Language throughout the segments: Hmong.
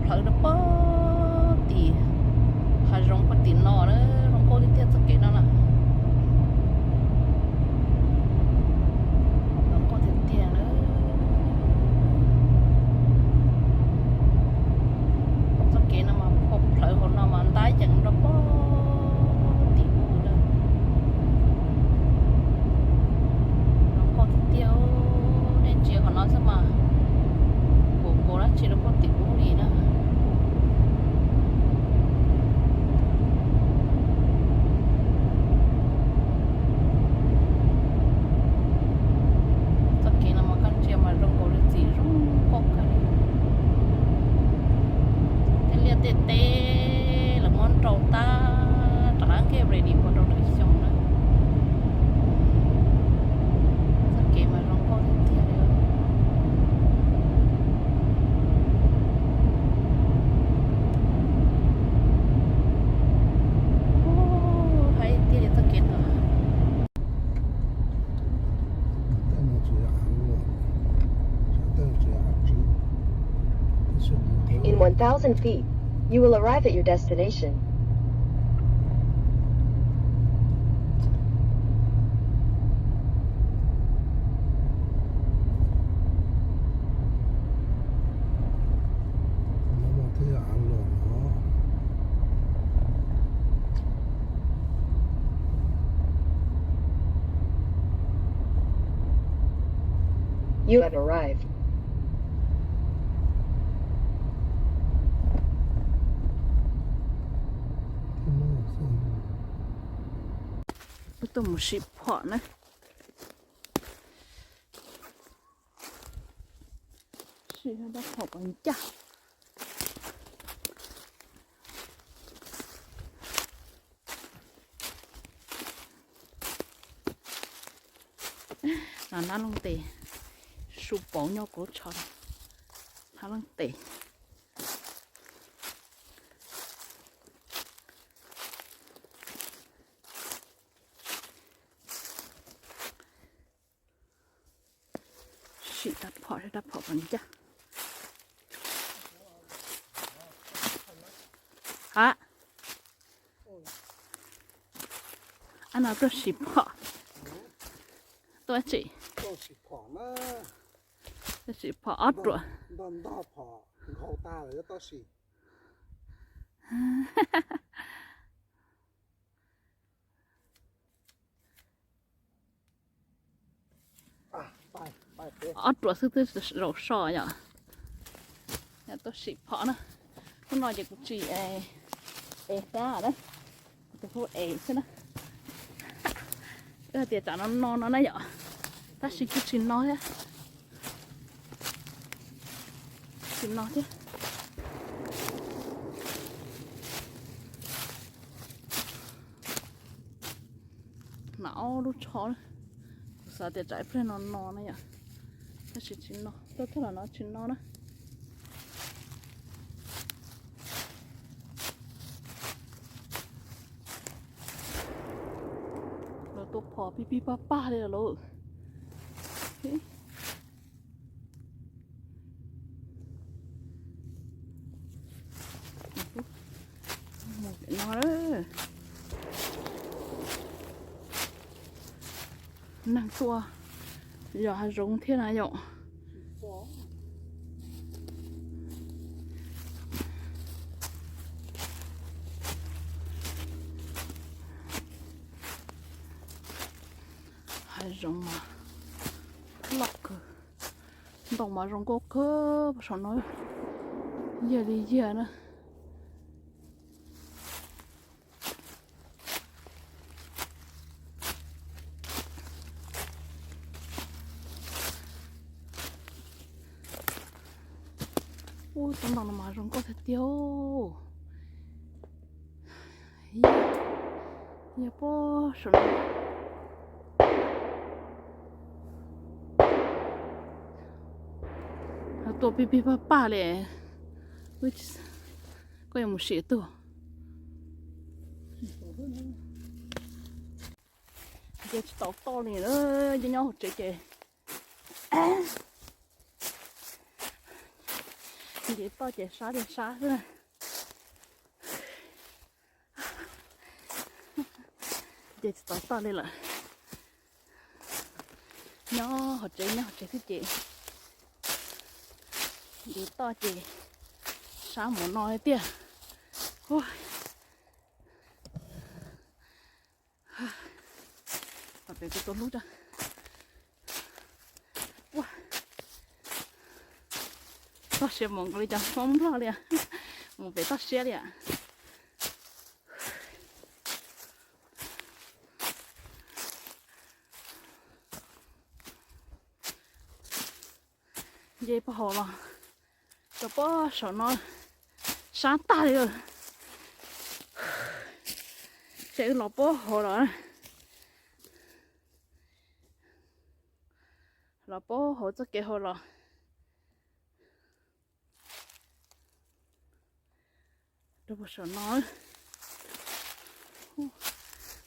Plhawv rau pog tim hav zoov pog tim no na, zoo nkauj tiag tiag txoj kev no na. Zoo nkauj tiag tiag na. Txoj kev no mas plhawv hauv no mas ntab yees rau pog tim ub na. Zoo nkauj tiag tiag, nej ntsia qhov no xwb mas kuv kuv dab tsi rau pog tim ub li na. Txoj kev no mas koj ntsia mas zoo nkaus li txiv zoo nkauj kawg li. Tej liaj tej teb lawv muab nrau tag rov qab nqes ready ua rau lwm xyoo na. Txoj kev mas zoo nkauj tiag tiag li. Haib tiag li txoj kev no. In one thousand feet, you will arrive at your destination. You have arrived. Wb tuaj mus sim phom na. Sim dab phom kom ncaj. Nab looj tes, su pauv nyob kuv tsho, nab looj tes. Sim dab phom, dab phom kom ncaj. Ha, ab no tuaj sim phom, tuaj tsim, tuaj sim phom ob ruam. Ob ruam xwb twb zaum so yom. Yog tuaj sim phom na. Hnub no ces kuv tsis ev hnab na, kuv tus hlub ev xwb na. Wb hais tias tsam no no no na yom, tab sis kuj tsis no thiab. Tsis no thiab. Hnav ob lub tsho, kuv xav tias tsam ib pliag no no na yom, tab sis tsis no, tuaj txog los no tsis no na. Lawv tua phom pig pig pag pag li lawm. Neeg tuaj yos hav zoov thiab na yom. Hav zoov mas loj kawg, ntoo mas zoo nkauj kawg saum no, yag li yag na. Ub, tsob ntoo no mas zoo nkauj tiag tiag. Yog pob saum no. Tua pig pig pag pag li. Koj yuav mus sim tuag. Ces tsis tau toj li na, nyob nyob hauv tsev ces Nce toj ces sab li sab xwb na. Ces tsis tau toj li lawm. Nyob hauv tsev, nyob hauv tsev xwb ces nce toj ces sab mus no li tiag. Pem kuv tus hlub tso. Toj siab mus nkaus li cov Hmoob Nplog li, mus pem toj siab li. Nce puag hauv los rau puag saum no sab tag li. Ces wb los puag hauv los, los puag hauv txoj kev hauv los rau puag saum no.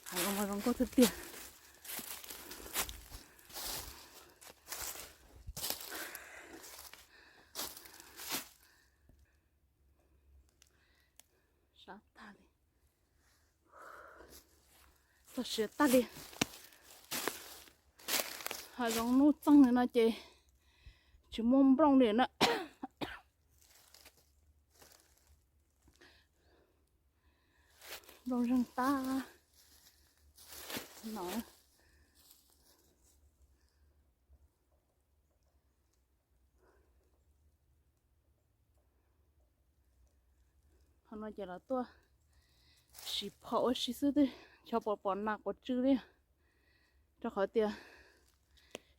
Hav zoov mas zoo nkauj tiag tiag. Sab tag li. Txog siav tag li. Hav zoov hnub txeeg li no ces tsis muaj nplooj li na. Nplooj zeeg tag no. Qhov no ces los tuaj sim phom ua si xwb, twb xyov puas pom nas quas tsw li. Rau qhov tias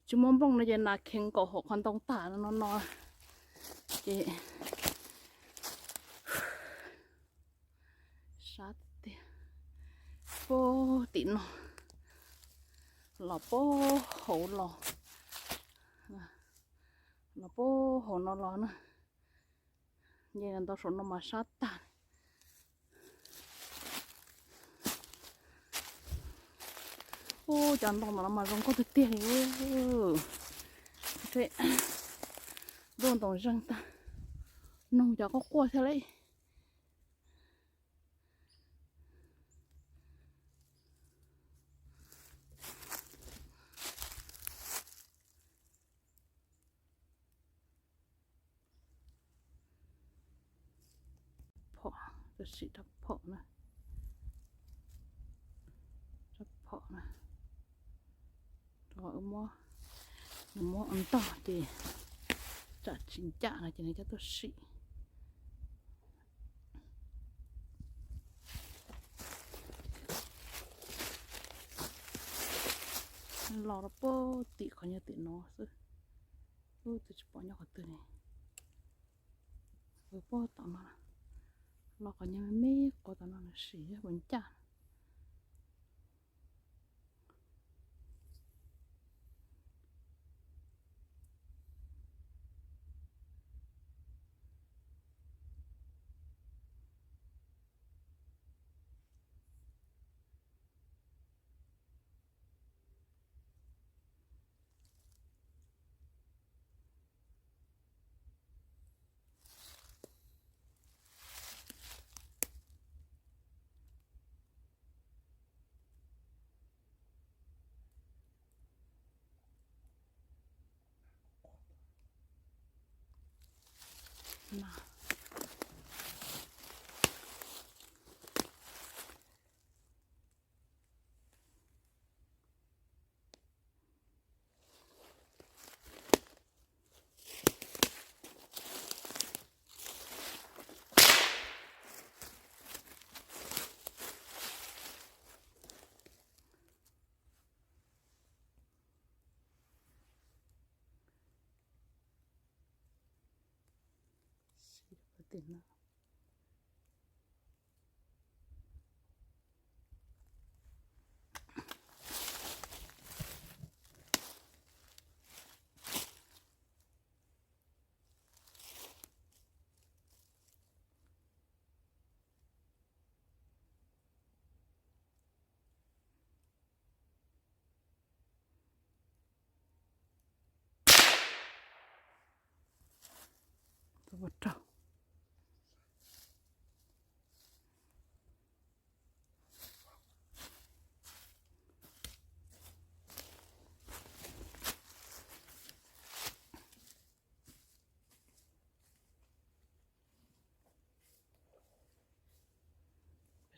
tsis muaj nplooj no ces nas kheev nkaum hauv qhov ntoo tag no no. Ces sab tiag. Puag tim no los puag hauv los, los puag hauv no los na. Nce ntau saum no mas sab tag. Ub, cov ntoo no mas zoo nkauj tiag tiag li. Ntuj, ntoo zeeg tag, noog cov quaj quaj thiab li. Phom, tuaj sim rab phom na. Rab phom na, rau qhov wb muab, nws muab ua ntog ces tsam tsis ncaj no ces nws coj tuaj sim. Los rau puag tim qhov nyuag tim no xwb. Ub, twb tsis pom nyob qhov twg li. Puag tom no, los qhov nyuag me me qhov tom no los sim puas ncaj. Ua rau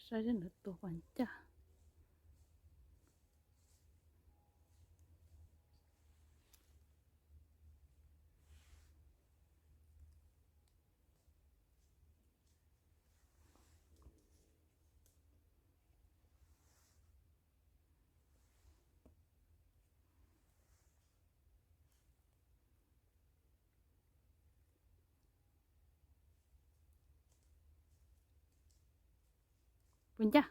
Saib seb nws tuag puas ncaj. Puas ncaj?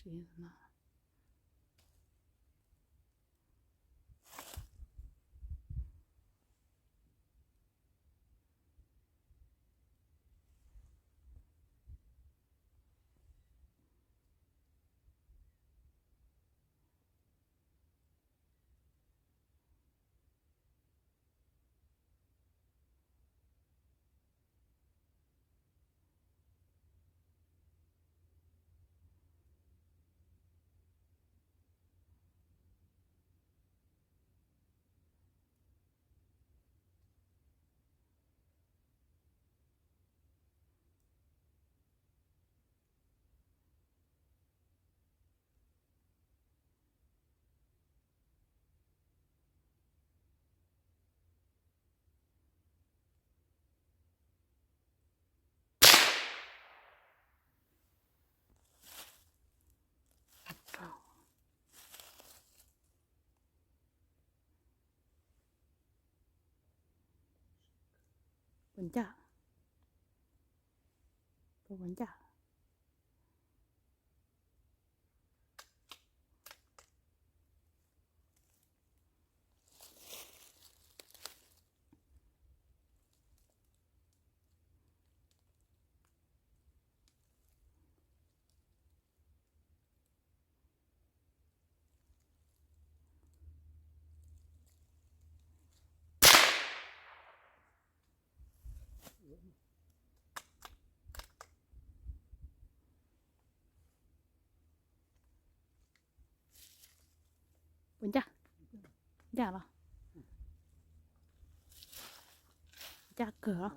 Siv no. Puas ncaj? Puas ncaj? Puas ncaj? Ncaj los? Ncaj kawg los?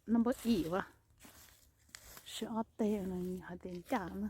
Noj npawb ib los? Siv ob teg no hais tias ncaj na.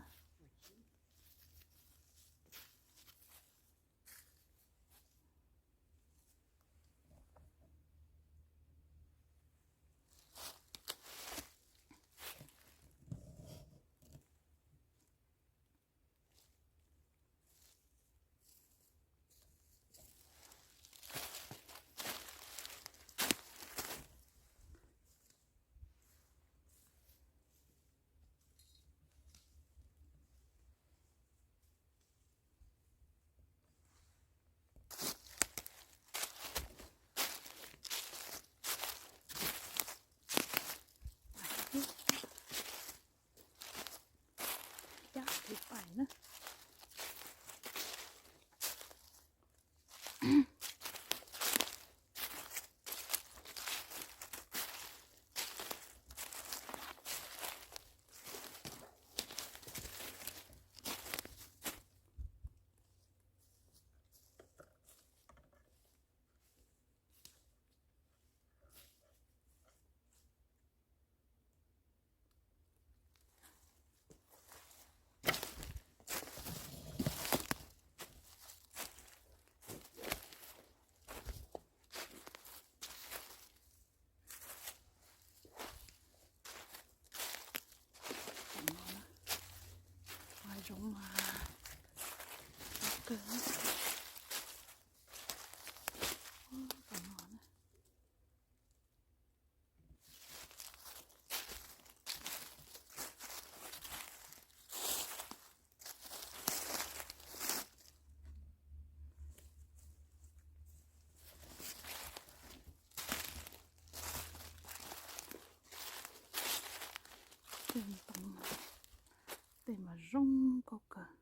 Tej ntoo, tej mas zoo nkauj kawg.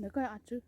Nws koj av tswb.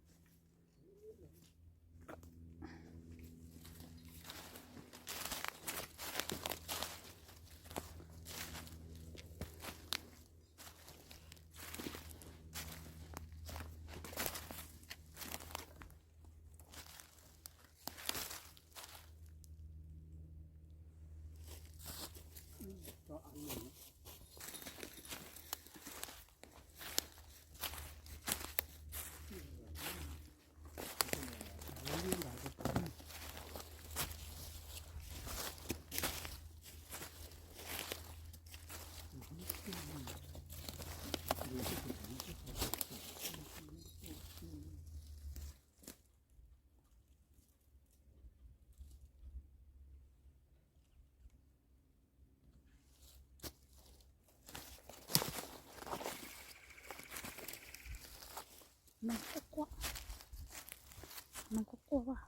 Neeg quaj quaj, neeg quaj quaj.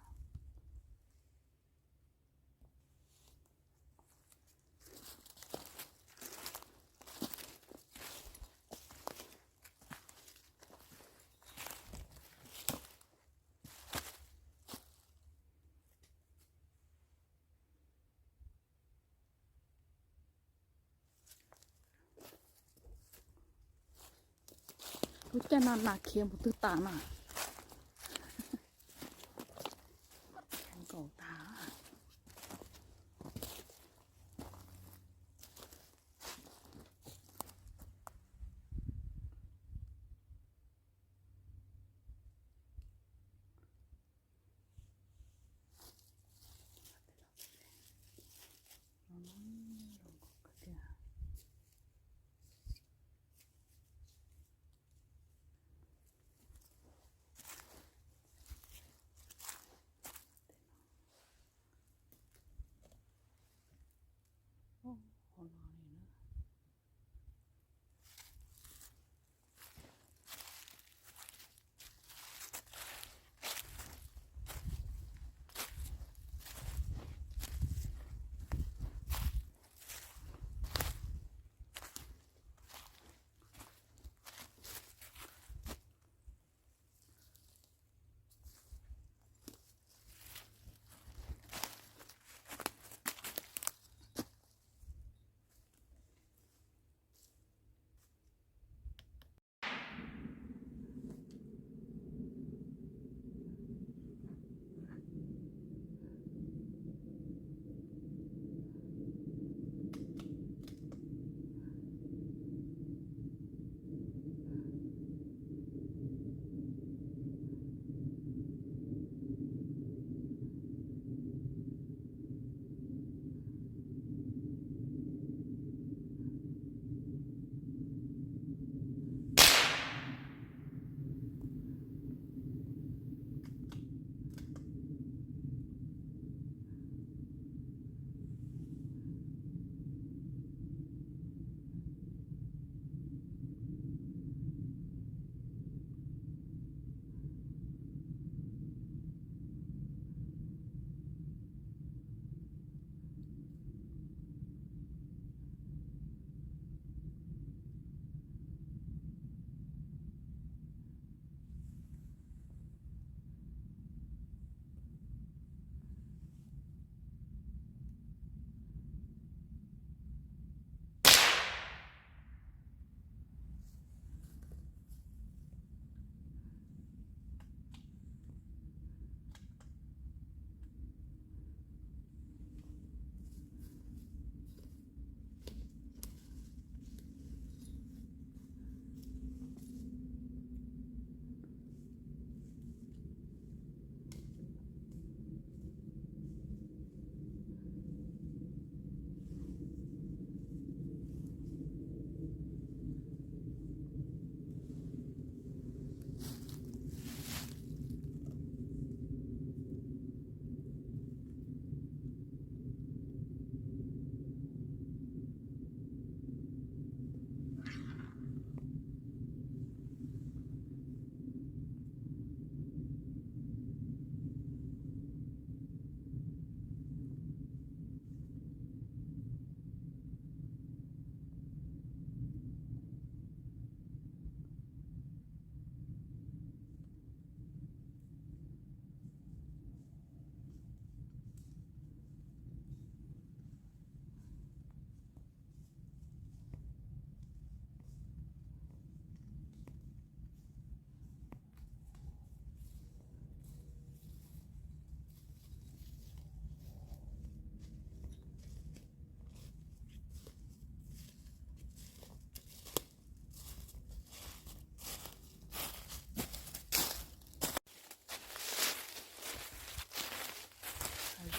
Lub caij no nas khiav mus twg tas na. Nkaum tas.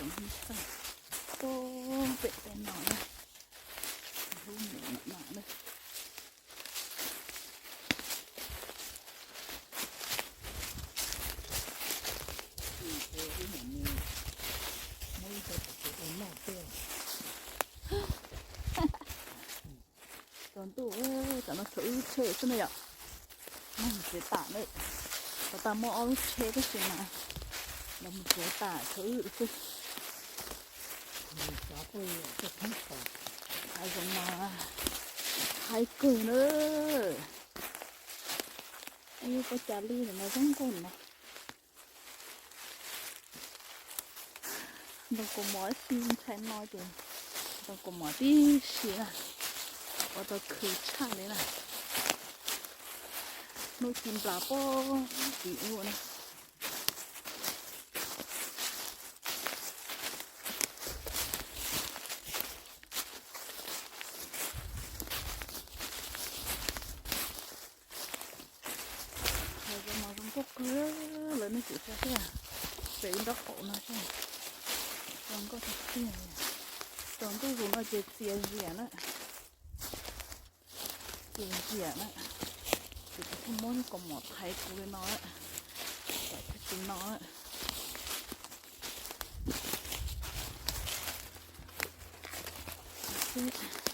Ntshaj tuaj pem tej no na, lub mus no na. Tsaus ntuj, tam no tshuav wb lub tsheb xwb na yom. Mus tsev tas na, tshuav tas muaj ob lub tsheb tab sis mas los mus tsev tas tshuav wb xwb. Hav zoov mas haib kawg na. Ib pob cas li ntawm no zoo nkauj no. Ntoo kaus mom ib si ntshai no ces ntoo kaus mom tib si na, ua tau khwv tshaj li na. Hnub ci nplas pob tim ub na. Hav zoov mas zoo nkauj kawg, lawv nej tsis saib thiab, pem ib nraub qaum no thiab, zoo nkauj tiag tiag li. Tsaus ntuj zus no ces txias zias na, txias zias na, ces kuv thiaj muab kaus mom thaiv kuv li no, tawm tag sim no xwb.